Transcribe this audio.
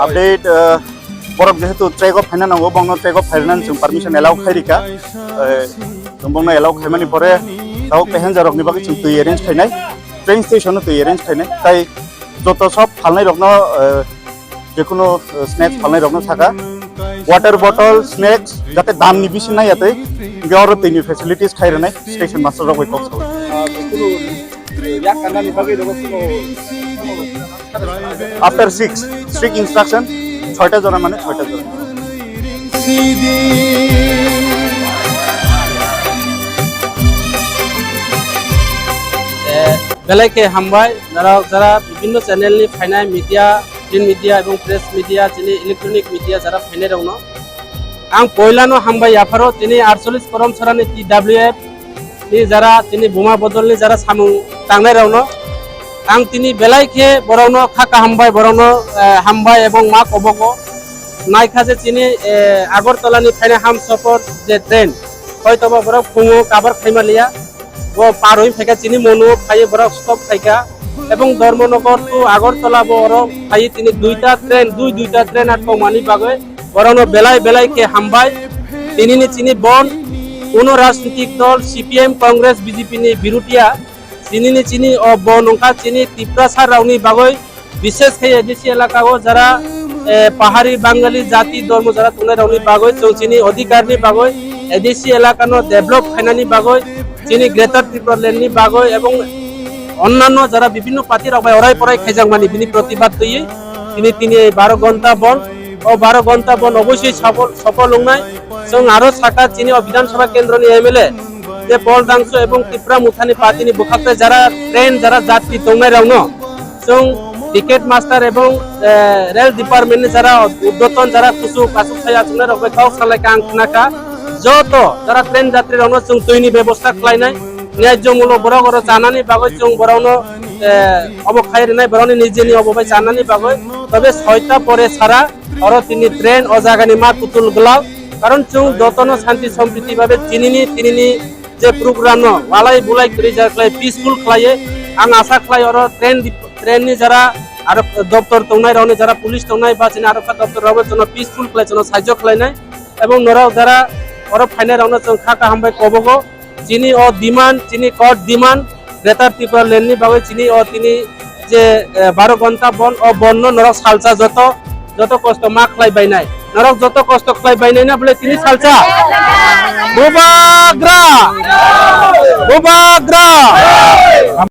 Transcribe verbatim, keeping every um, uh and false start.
Update, uh, borok jehetu track o phaina nango, bongno track o phaina chwng permission allow khai rika. Eh, chwng bongno allow khaimani pore tabuk passenger rokni bagwi chwng twi arrange khainai, train station o twi arrange khainai. Tai joto sob phalnai rokno, eh, jekunu, eh, snacks phalnai rokno saka, water bottle, snacks, jate damni bisi nai atwi, hwnkhe oro twini facilities khai rwnai station master rok bai kok sao. After six, strict instruction, soita jona mane soita jona. Eh, belai khe hambai, jara, jara bibhinno channel ni phainai media, print media ebong press media, chini electronic media jara phainai rokno. Ang poilano hambai yapharo tini archolish korom sorani T W F ni jara tini buma bodolni jara samung tangnai rokno. Ang tini belai khe borokno kha kaham bai borokno, eh, hambai ebong ma kobogo. Naikha je chini, eh, Agartala ni phainai Hamsapar je train, hoitoba borok phungo kabar khaima liya. Bo par oi phaikha chini mono phaiye borok stop khaikha. Ebong Dharmanagar to Agartala bo oro phaiye tini duita train, dui duita train athokmani bagwi borokno belai belai khe hambai. Tinini chini bon kuno rajnitik dol C P M, Congress, B J P ni birutia. Tinini chini o bon wngkha chini Tiprasa rokni bagwi, bishes khe A D C elaka o jara, eh, pahari Bangali jati dormo jara tongnai rokni bagwi chwng chini odhikar ni bagwi A D C elaka no develop khainani bagwi chini Greater Tripura Land ni bagwi ebong onnanno jara bibhinno party rok bai orai porai khaijakmani bini protibad twiwi tini tini ei baro ghonta bon, o baro ghonta bon oboisoi safol, sofol wngnai. Chwng aro saka chini o Bidhan Sabha kendro ni M L A je Paul Dangso ebong Tipra Mothani party ni bwkhak tei jara train jara jatri tongnai rokno chwng ticket master ebong, eh, rail department ni jara urdhwton jara kuchuk aswk sai achuknai rok bai kok salai kha ang khna kha. Joto jara train jatri rokno chwng twi ni bebosta khlainai, nyajjo mulo borok oro chanani bagwi chwng borokno, eh, obo khai rwnai borokni nijeni obo bai chanani bagwi. Tobe soita pore sara oro tini train o jagani ma kutul glak. Karon chwng jotono santi sompriti babe chinini tinini je program no walai bulai kwrwi ja khlai peaceful khlaiye. Ang asa khlai oro train dip-, train ni jara aro doptor tongnai rokni jara police tongnai ba chini aro kha doptor rokno chwngno peaceful khlai chwngno saijo khlainai. Ebong norok jara oro phainai rokno chwng kha kaham bai kobogo. Chini o demand, chini court demand, Greater Tripura Land ni bagwi chini o tini je, eh, baro ghonta bon, o bon no norok salsa joto, joto kosto ma khlai bainai. Norok joto kosto khlai bainai na bole tini salsa? Bubagra! Bubagra!